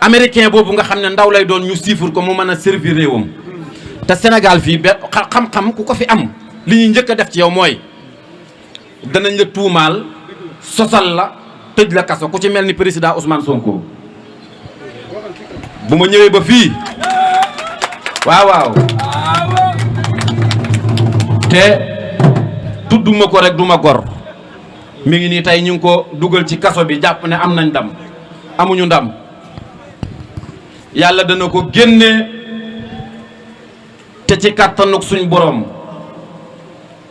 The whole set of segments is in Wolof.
américain boobu nga xam ne ndaw lay doon ñu siifur ko mu mën a servir réewam te Sénégal fii benn xam-xam ku ko fi am li ñuy njëkk a def ci yow mooy danañ la tuumaal sosal la tëj la kaso ku ci mel ni président Ousmane Sonko bu ma ñëwee ba fii waaw te tudduma ko rek duma gor mi ngi nii tey ñu ngi ko dugal ci kaso bi jàpp ne am nañ ndam amuñu ndam yàlla dana ko génne te ci kàttanuk suñ borom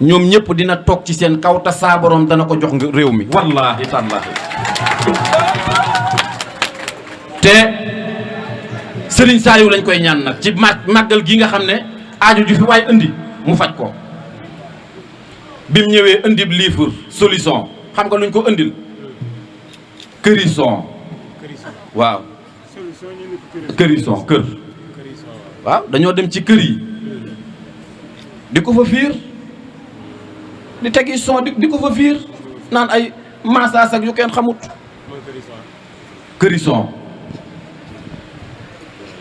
ñoom ñëpp dina toog ci seen kaw te saa borom dana ko jox réew mi wallaahi tallaahi te Serigne Saliou lañ koy ñaan nag ci màggal gi nga xam ne aajo ju fi waay indi mu faj ko bi mu ñëwee indi livre solution xam nga luñ ko indil kërison waaw kërison kër waaw dañoo dem ci kër yi di ko fa fiir di tegi son di ko fa fiir naan ay massage ak yu kenn xamut kërison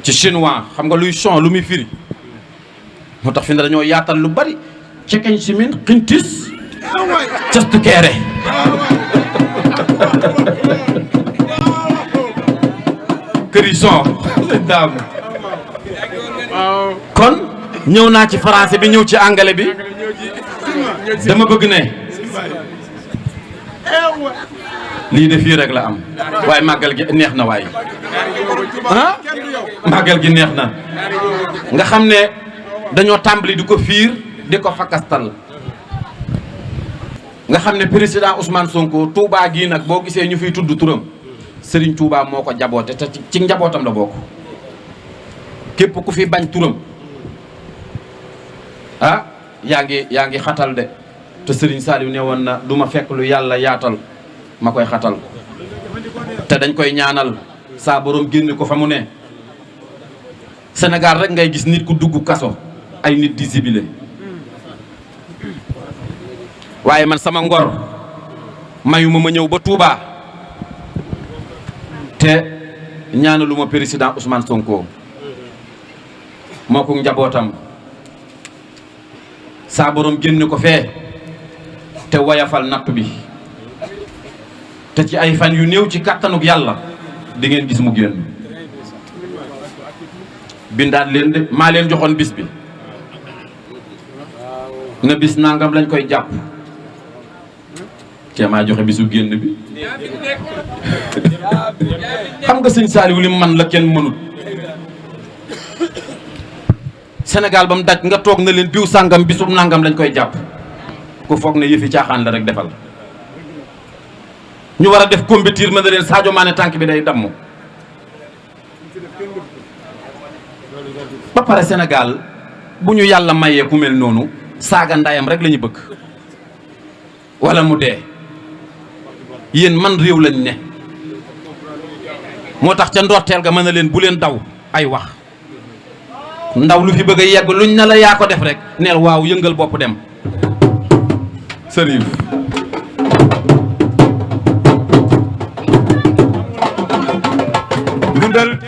ci chinois xam nga luy son lu muy firi moo tax fi ne dañoo yaatal lu bari cekeñ simin xintis castu keere kërison daam kon ñëw naa ci français bi ñëw ci anglais bi dama bëgg ne lii de fii rek la am waaye màggal gi neex na waaye ah màggal gi neex na nga xam ne dañoo tàmbali di ko fiir di ko fakastal nga xam ne président Ousmane Sonko Touba gii nag boo gisee ñu fiy tudd turam Serigne Touba moo ko jaboote te ci njabootam la bokk képp ku fi bañ turam ah yaa ngi xatal de te Serigne Saliou ne woon na du ma fekk lu yàlla yaatal ma koy xatal te dañ koy ñaanal saa borom génne ko fa mu ne Sénégal rek ngay gis nit ku dugg kaso ay nit di sibile waaye man sama ngor mayuma ma ñëw ba Touba te ñaanaluma président Ousmane Sonko moo ko njabootam saa borom génne ko fee te woyafal natt bi te ci ay fan yu néew ci kàttanuk yàlla di ngeen gis mu génn bindaat leen de maa leen joxoon bis bi na bis nangam lañ koy jàpp te maa joxe bisu génn bi xam nga sëñ Saliou li man la kenn mënut Sénégal ba mu daj nga toog na leen diw sàngam bisum nangam lañ koy jàpp ku foog ne yëfi caaxaan la rek defal ñu war a def compétir ma ne leen Sadio Mané tànk bi day damm ba pare Sénégal bu ñu yàlla mayee ku mel noonu saaga ndayam rek la ñu bëgg wala mu dee yéen man réew lañ ne moo tax ca ndorteel ga mën na leen bu leen daw ay wax ndaw lu fi bëgg a yegg luñ na la yaa ko def rek neel waaw yëngal bopp dem sëriñ dundal